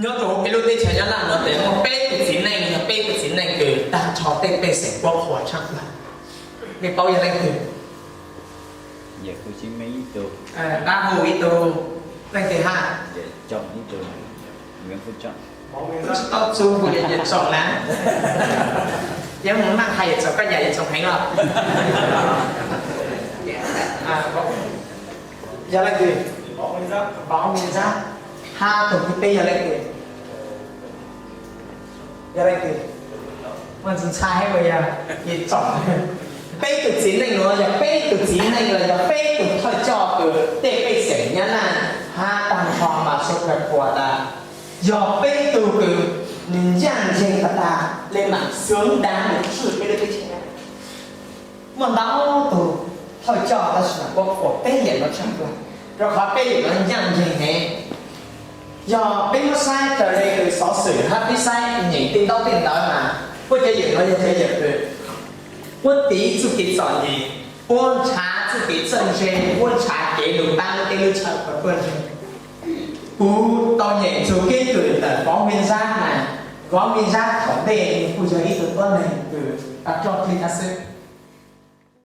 Nyob rau peb lub teb chaws Nyab Laj no ces muaj peb tus txiv neej, yog peb tus txiv neej kws tag nrho tej pej xeem puab qhuas tshaj plaws. Nej paub yog leej twg? Dab Hu ib tug, leej twg hab? Tsis tau txug kuv yog Nyiaj Tsoom na. Yog mus maj hais Nyiaj Tsoom, koj nyiam Nyiaj Tsoom heev los? Yog leej twg? Npauv Npis Ntxab. Hab tug thib peb yog leej twg? Yog leej twg? Muaj ntxhais ntxhais hab yog Nyiaj Tsoom. Peb tug txiv neej nuav yog peb tug txiv neej los yog peb tug thawj coj kws tej pej xeem Nyab Laj hab tag nrho mas sawv daws qhuas tas yog peb tug kws nws ncaj nceeg tag tag le mam xwv dav mus txhwj peb lub teb chaws. Muaj ntau tug thawj coj tab sis mas puab qhuas peb yam no tshaj plaws, rau qhov peb yam no ncaj nceeg heev. Yog peb muab saib raws le kws xov xwm hab peb saib nyeem tej ntaub tej ntawv mas puab cov yam no yog cov yam kws puab tiv txuj kev txom nyem, puab nrhav txuj kev txawj ntse, puab nrhav kev lug pab lub teb lub chaw kom tuaj ntseeg. Kuv tau nyeem txug keeb kwm ntawm Vauv Npis Ntxab mas, Vauv Npis Ntxab thaum ntej nws kuj yog ib tug tuab neeg kws tau roj thwj thab xwb.